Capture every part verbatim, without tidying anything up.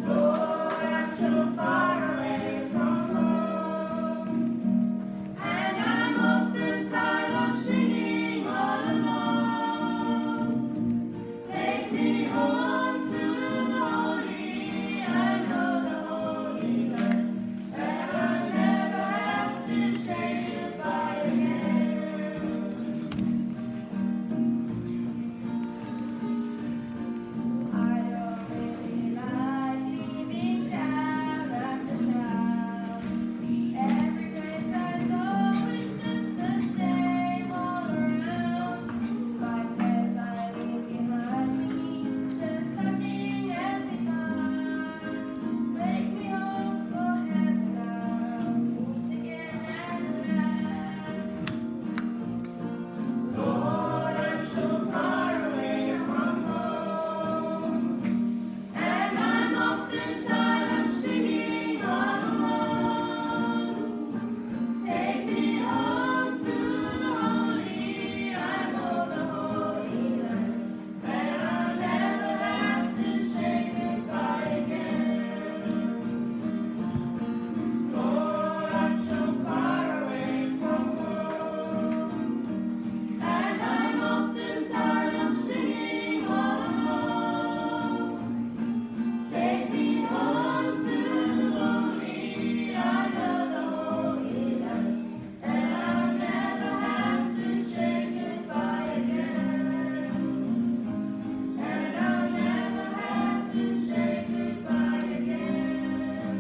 Lord, I'm so far away from home, and I'm often tired of singing all alone. Take me home to the holy, I know the holy land, that I never have to say goodbye again. I don't really like living town after town. Every place I go is just the same all around. But as I look behind me, just touching as we pass, make me hope for heaven I'll meet again at last. Lord, I'm so far away from home, and I'm often tired of singing all alone. Take me home to the holy, I know the holy land, that I'll never have to say goodbye again. Lord, I'm so far away from home, and I'm often tired of singing all alone. Take me home to the holy, I know the holy land, and I'll never have to say goodbye again. And I'll never have to say goodbye again.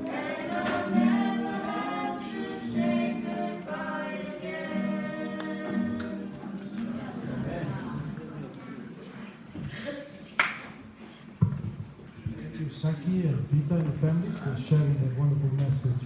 And I'll never have to say goodbye again. Thank you, Saki and Peter and the family, for sharing that wonderful message.